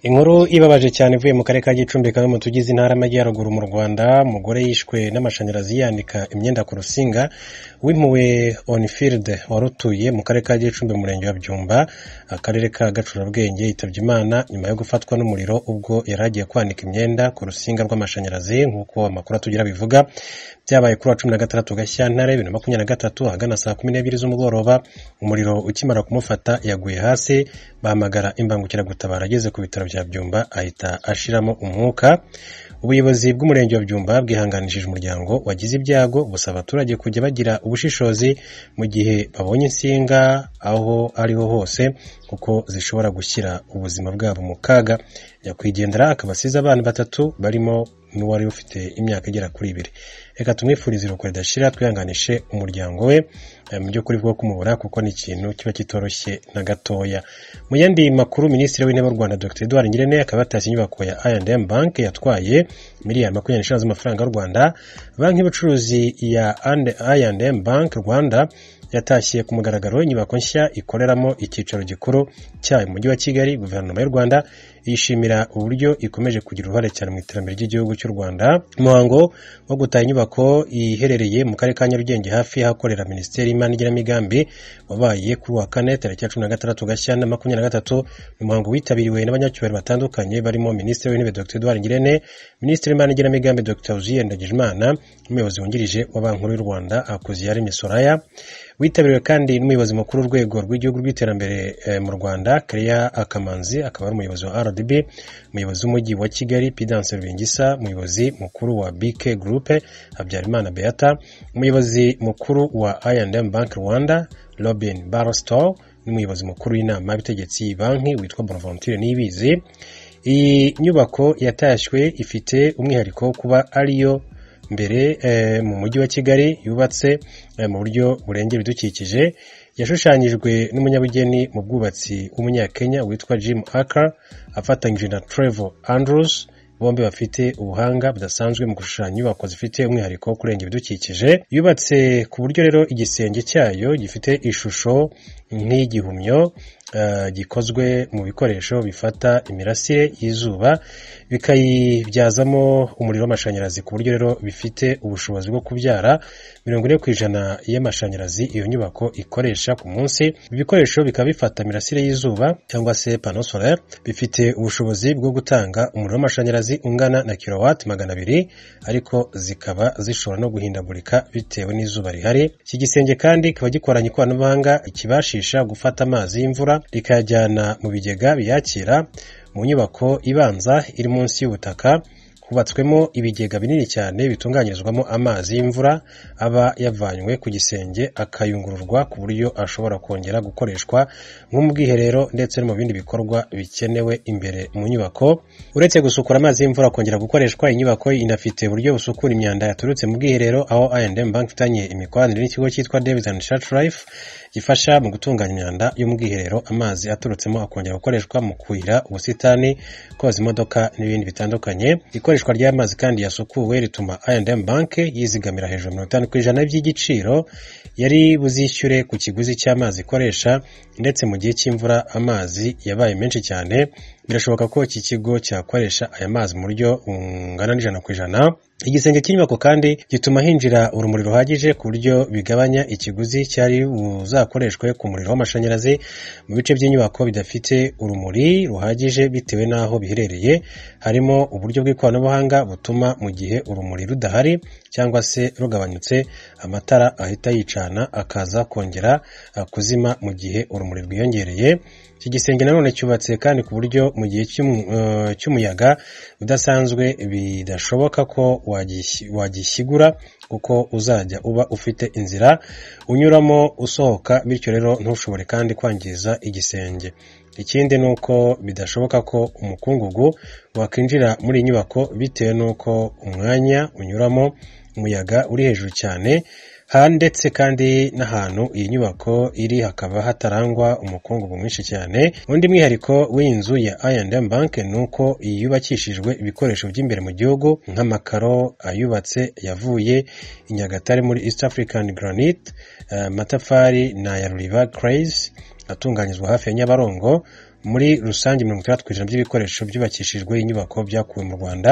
Inkuru ibabaje cyane ivuye mu karere ka Gicumbi, kamwe mu tugize intara y'Amajyaruguru mu Rwanda. Umugore yishwe n'amashanyarazi yanika imyenda ku rusinga. Wimpuwe Onfield wari utuye mu karere ka Gicumbi, mu murenge wa Byumba, akarere ka Gacurabwenge, yitabye Imana nyuma yo gufatwa n'umuriro ubwo yari agiye kwanika imyenda ku rusinga rw'amashanyarazi, nk'uko amakuru atugira bivuga. Byabaye kuri wa 16 Gashyantare 2023, ahagana saa 12 z'umugoroba. Umuriro ukimara kumufata yaguye hasi, bahamagara imbangukiragutabara, ageze ku bitaro bya Byumba ahita ashiramo umwuka. Ubuyobozi bw'umurenge wa Byumba bwihanganishije umuryango wagize ibyago, busaba abaturage kujya bagira ubushishozi mu gihe babonye insinga aho ariho hose, kuko zishobora gushyira ubuzima bwabo mu kaga. Nyakwigendera akaba asize abana batatu, barimo n'uwari ufite imyaka igera kuri 2. Reka tumwifurize iruhuko ridashira, twihanganishe umuryango we mu by'ukuri bwo kumubura, kuko ni ikintu kiba kitoroshye na gatoya. Mu yandi makuru, Minisitiri w'Intebe w'u Rwanda Dr Edouard Ngirente akaba yatashye inyubako ya I&M Bank yatwaye miliyari 25 z'amafaranga y'u Rwanda. Banki y'ubucuruzi ya I&M Bank Rwanda yatashye ku mugaragaro inyubako nshya ikoreramo icyicaro gikuru cyayo mu mujyi wa Kigali. Guverinoma y'u Rwanda yishimira uburyo ikomeje kugira uruhare cyane mu iterambere ry'igihugu cy'u Rwanda. Umuhango wo gutaha inyubako iherereye mu karere ka Nyarugenge, hafi y'ahakorera Minisiteri y'Imari n'Igenamigambi, wabaye kuri wa kane tariki ya 16 Gashyantare 23. Ni umuhango witabiriwe n'abanyacyubahiro batandukanye, barimo Minisitiri w'Intebe Dr Edouard Ngirente, Minisitiri w'Imari n'Igenamigambi Dr Uzziel Ndagijimana, n'umuyobozi wungirije wa Banki Nkuru y'u Rwanda Hakuziyaremye Soraya. Witabiriwe kandi n'umuyobozi mukuru w'urwego rw'igihugu rw'iterambere mu Rwanda, Claire Akamanzi, akaba ari umuyobozi wa RDB, umuyobozi w'umujyi wa Kigali Pudence Rubingisa, umuyobozi mukuru wa BK Group Habyarimana Beata, umuyobozi mukuru wa I&M Bank Rwanda Robin Barstow, n'umuyobozi mukuru w'inama y'ubutegetsi y'iyi banki witwa Bonaventure Niyibizi. Iyi nyubako yatashywe ifite umwihariko wo kuba ariyo mbere mu mujyi wa Kigali yubatse mu buryo burengera ibidukikije. Yashushanyijwe n'umunyabugeni mu bwubatsi w'umunyakenya witwa Jim Acker afatanyije na Trevor Andrews, bombi bafite ubuhanga budasanzwe mu gushushanya inyubako zifite umwihariko wo kurengera ibidukikije. Yubatse ku buryo rero igisenge cyayo gifite ishusho nk'igihumyo, gikozwe mu bikoresho bifata imirasire y'izuba bikayibyazamo umuriro w'amashanyarazi, ku buryo rero bifite ubushobozi bwo kubyara 40% y'amashanyarazi iyo nyubako ikoresha ku munsi. Ibi bikoresho bikaba bifata imirasire y'izuba cyangwa se panneau solaire, bifite ubushobozi bwo gutanga umuriro w'amashanyarazi ungana na kilowati 200, ariko zikaba zishobora no guhindagurika bitewe n'izuba rihari. Iki gisenge kandi kikaba gikoranye ikoranabuhanga kibashisha gufata amazi y'imvura rikayajyana mu bigega biyakira. Mu nyubako ibanza iri munsi y'ubutaka hubatswemo ibigega binini cyane bitunganyirizwamo amazi y'imvura aba yavanywe ku gisenge, akayungururwa ku buryo ashobora kongera gukoreshwa nko mu bwiherero ndetse no mu bindi bikorwa bikenewe imbere mu nyubako. Uretse gusukura amazi y'imvura akongera gukoreshwa, inyubako inafite uburyo busukura imyanda yaturutse mu bwiherero, aho I&M Bank ifitanye imikoranire n'ikigo cyitwa Davis and Church Life gifasha mu gutunganya imyanda yo mu bwiherero, amazi aturutsemo akongera gukoreshwa mu kuhira ubusitani, koza imodoka n'ibindi bitandukanye. Ikoreshwa ry'amazi kandi yasukuwe rituma I&M Bank yizigamira hejuru 50% by'igiciro yari buzishyure ku kiguzi cy'amazi ikoresha, ndetse mu gihe cy'imvura amazi yabaye menshi cyane, birashoboka ko iki kigo cyakoresha aya mazi mu buryo bungana n'100%. Igisenge cy'inyubako kandi gituma hinjira urumuri ruhagije, ku buryo bigabanya ikiguzi cyari buzakoreshwe ku muriro w'amashanyarazi mu bice by'inyubako bidafite urumuri ruhagije bitewe n'aho biherereye. Harimo uburyo bw'ikoranabuhanga butuma mu gihe urumuri rudahari cyangwa se rugabanyutse, amatara ahita yicana akaza kongera kuzima mu gihe urumuri rwiyongereye. Iki gisenge nanone cyubatse kandi ku buryo mu gihe cy'umuyaga udasanzwe bidashoboka ko wagishyigura, kuko uzajya uba ufite inzira unyuramo usohoka, bityo rero ntushobore kandi kwangiza igisenge. Ikindi ni uko bidashoboka ko umukungugu wakwinjira muri iyi nyubako bitewe n'uko umwanya unyuramo umuyaga uri hejuru cyane, ndetse kandi n'ahantu iyi nyubako iri hakaba hatarangwa umukungugu mwinshi cyane. Undi mwihariko w'iyi nzu ya I&M Bank ni uko yubakishijwe ibikoresho by'imbere mu gihugu, nk'amakaro ayubatse yavuye i Nyagatare muri East African Granite, amatafari ni aya Ruriba Clays atunganyizwa hafi ya Nyabarongo. Muri rusange 60% by'ibikoresho byubakishijwe inyubako byakuwe mu Rwanda.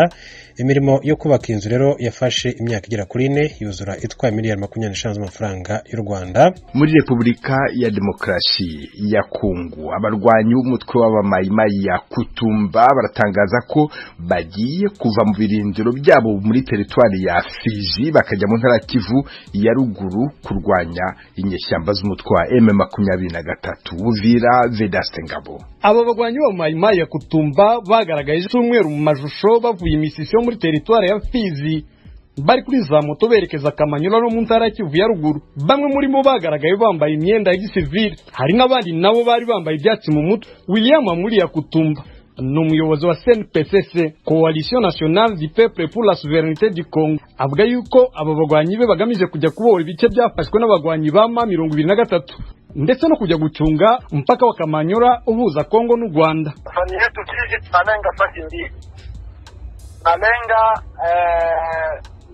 Imirimo yo kubaka inzu rero yafashe imyaka igera kuri 4, yuzura itwaye miliyari 25 z'amafaranga y'u Rwanda. Muri Repubulika ya Demokarasi ya Kongo, abarwanyi b'umutwe w'abamayimayi ya Kutumba baratangaza ko bagiye kuva mu birindiro byabo muri teritwari ya Fizi bakajya mu ntara Kivu ya ruguru kurwanya inyeshyamba z'umutwe wa M23. Uvira, Vedaste Ngabo. Aba bagwanyi ba Mayimayi ya Kutumba bagaragaye icyumweru mu majusho bavuye imisisi yo muri teritwari ya Fizi, bari kuri za moto berekeza Kamanyola no mu ntara ya Kivu ya ruguru. Bamwe muri bo bagaragaye bambaye imyenda ya gisivili, hari n'abandi nabo bari bambaye ibyatsi mu mutwe. William Amuri ya Kutumba ni umuyobozi wa CNPSC, Coalition Nationale du Peuple pour la Souveraineté du Congo, avuga yuko aba bagwanyi be bagamije kujya kubohora ibice byafashwe n'abagwanyi ba M23 ndetse no kujya gucunga mpaka wa Kamanyola uhuza Kongo n'u Rwanda. Safari yetu sisi tunalenga fasi mbili, tunalenga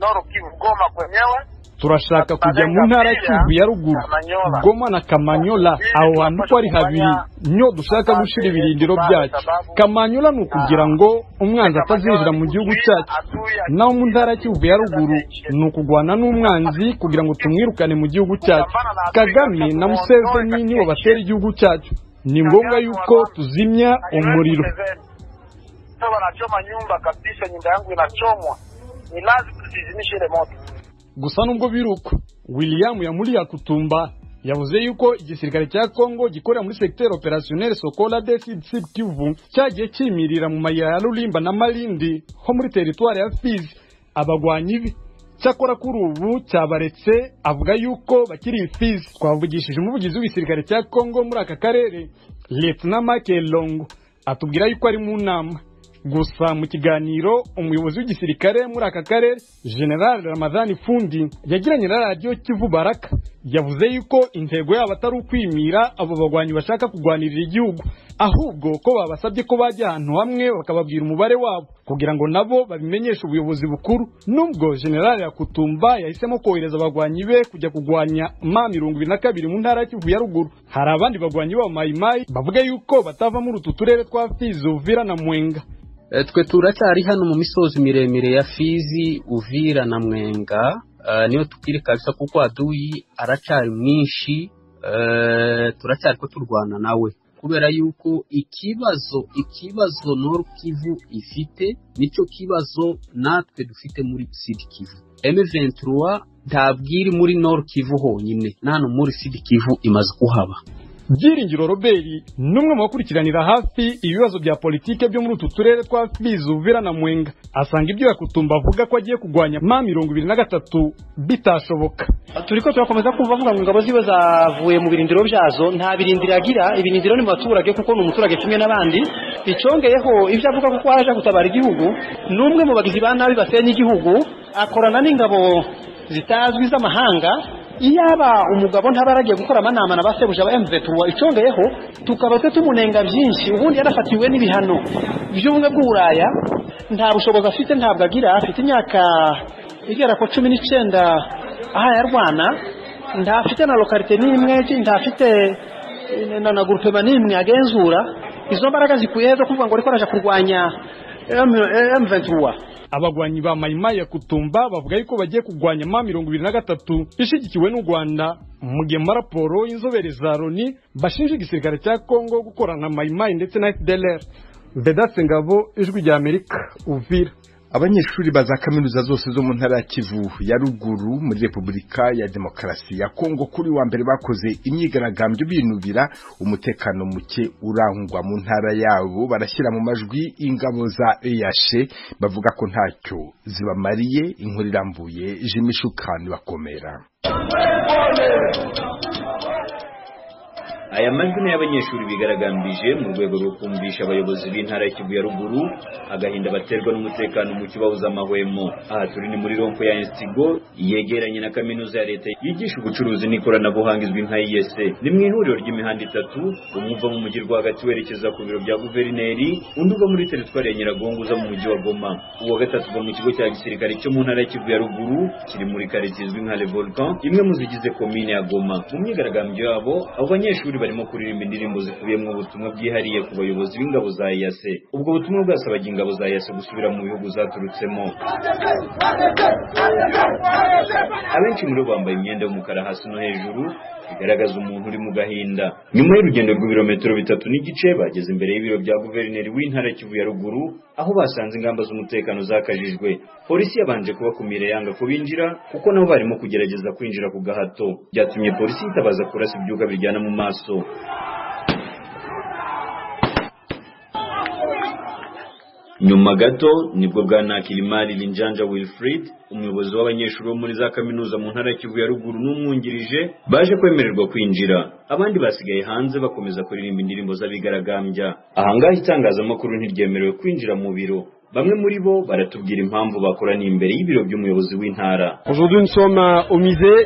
Nord Kivu, Goma kwenyewe. Turashaka kujya mu ntara ya Kivu ya ruguru, Goma na Kamanyola. Aho hantu uko ari habiri niyo dushaka gushira ibirindiro byacu. Kamanyola ni ukugira ngo umwanzi atazinjira mu gihugu cyacu, naho mu ntara ya Kivu ya ruguru ni ukugwana n'umwanzi kugira ngo tumwirukane mu gihugu cyacu. Kagame na Museveni nibo batera igihugu cyacu, ni ngombwa yuko tuzimya umuriro. Wanachoma nyumba kabisa, nyumba yangu inachomwa, ni lazima tuzizimishe ile moto. Gusa nubwo biruko, William Yamuri Kutumba yavuze yuko igisirikare cya Kongo gikorera muri secteur opérationnel Sokola de Sud Kivu cyagiye kimirira mu mayira ya Rulimba na Malindi ho muri territoire ya Fizi abagwanyi be. Cyakora kuri ubu cyabaretse, avuga yuko bakiri Fizi. Twavugishije umuvugizi w'igisirikare cya Kongo muri aka karere, Lieutenant Michael Longo, atubwira yuko ari mu nama. Gusa mu kiganiro umuyobozi w'igisirikare muri aka karere General Ramadhani Fundi yagiranye na Radio Kivu Baraka, yavuze yuko intego yabo atari ukwimira abo bagwanyi bashaka kugwanirira igihugu, ahubwo ko babasabye ko bajya ahantu hamwe bakababwira umubare wabo kugira ngo nabo babimenyeshe ubuyobozi bukuru. Nubwo General Yakutumba yahisemo kohereza abagwanyi be kujya kugwanya M22 mu ntara ya Kivu ya ruguru, hari abandi bagwanyi ba Mayimayi bavuga yuko batava muri utu turere twa Fizi, Uvira na Mwenga. Twe turacyari hano mu misozi miremire ya Fizi, Uvira na Mwenga, niyo tukiri kabisa kuko aduyi aracyari mwinshi, turacyari ko turwana nawe kubera yuko ikibazo Nord Kivu ifite nicyo kibazo natwe dufite muri Sud Kivu. M23 ntabwiri muri Nord Kivu honyine, nano muri Sud Kivu imaze kuhaba. Byiringiro Robert numwe mu bakurikiranira hafi ibibazo bya politike byo muri utu turere twa Fizi, Uvira na Mwenga, asanga ibyo Yakutumba avuga ko agiye kugwanya M23 bitashoboka. Turiko turakomeza kumva avuga ngo ingabo ziwe zavuye mu birindiro byazo, nta birindiro agira, ibirindiro ni mu baturage kuko ni umuturage kimwe n'abandi. Icongeyeho ibyo avuga kuko araje gutabara igihugu, numwe mu bagizi ba nabi basenya igihugu, akorana n'ingabo zitazwi z'amahanga. Iyaba umugabo ntabaragiye gukora amanama na basebuja ba M23, icongeyeho tukaba twe tumunenga byinshi. Ubundi yarafatiwe n'ibihano by'ubumwe bw'Uburaya, nta bushobozi afite, ntabwo agira, afite imyaka igera ku 19 aha yarwana, ntafite na lokalite n'imwe, ntafite na groupement n'imwe agenzura. Izo mbaraga zikuye zo kuvuga ngo ariko araje kurwanya M23. Abagwanyi ba Mayimayi ya Kutumba bavuga yuko bagiye kugwanya M23 ishigikiwe n'u Rwanda, mu gihe mu raporo y'inzobere za Loni bashinja igisirikare cya Kongo gukorana na Mayimayi ndetse na FDLR. Vedaste Ngabo, Ijwi rya Amerika, Uvira. Abanyeshuri baza kaminuza zose zo mu ntara ya Kivu ya ruguru muri Repubulika ya Demokarasi ya Kongo kuri wa mbere bakoze imyigaragambyo binubira umutekano muke urangwa mu ntara yabo. Barashyira mu majwi ingabo za EAC bavuga ko ntacyo zibamariye. Inkuru irambuye Jimmy Shukani bakomera. Aya majwi ni y'abanyeshuri bigaragambije mu rwego rwo kumvisha abayobozi b'intara ya Kivu ya ruguru agahinda baterwa n'umutekano muke babuza amahwemo. Aha turi ni muri rompo ya Instigo yegeranye na kaminuza ya leta yigisha ubucuruzi n'ikoranabuhanga izwi nka IEC. Ni mu ihuriro ry'imihanda itatu, umwe uva mu mujyi rwagati werekeza ku biro bya guverineri, undi uva muri teritwari ya Nyiragongo uza mu mujyi wa Goma, uwa gatatu uva mu kigo cya gisirikare cyo mu ntara ya Kivu ya ruguru kiri muri quartier izwi nka Le Volcan, imwe mu zigize komine ya Goma. Mu myigaragambyo yabo, abo banyeshuri barimo kuririmba indirimbo zikubiyemo ubutumwa bwihariye ku bayobozi b'ingabo za EAC. Ubwo butumwa bwasabaga ingabo za EAC gusubira mu bihugu zaturutsemo. Abenshi muri bo bambaye imyenda y'umukara hasi no hejuru, bigaragaza umuntu uri mu gahinda. Nyuma y'urugendo rw'ibirometero 3.5 bageze imbere y'ibiro bya guverineri w'intara ya Kivu ya ruguru, aho basanze ingamba z'umutekano zakajijwe. Polisi yabanje kubakumira yanga ko binjira, kuko nabo barimo kugerageza kwinjira ku gahato. Byatumye polisi yitabaza kurasa ibyuka biryana mu maso. Nyuma gato nibwo bwana Kilimari Linjanja Wilfried, umuyobozi w'abanyeshuri bo muri za kaminuza mu ntara ya Kivu ya ruguru n'umwungirije, baje kwemererwa kwinjira. Abandi basigaye hanze bakomeza kuririmba indirimbo z'abigaragambya. Ahangaha itangazamakuru ntiryemerewe kwinjira mu biro. Bamwe muri bo baratubwira impamvu bakoraniye imbere y'ibiro by'umuyobozi w'intara. Aujourd'hui nous sommes au musée.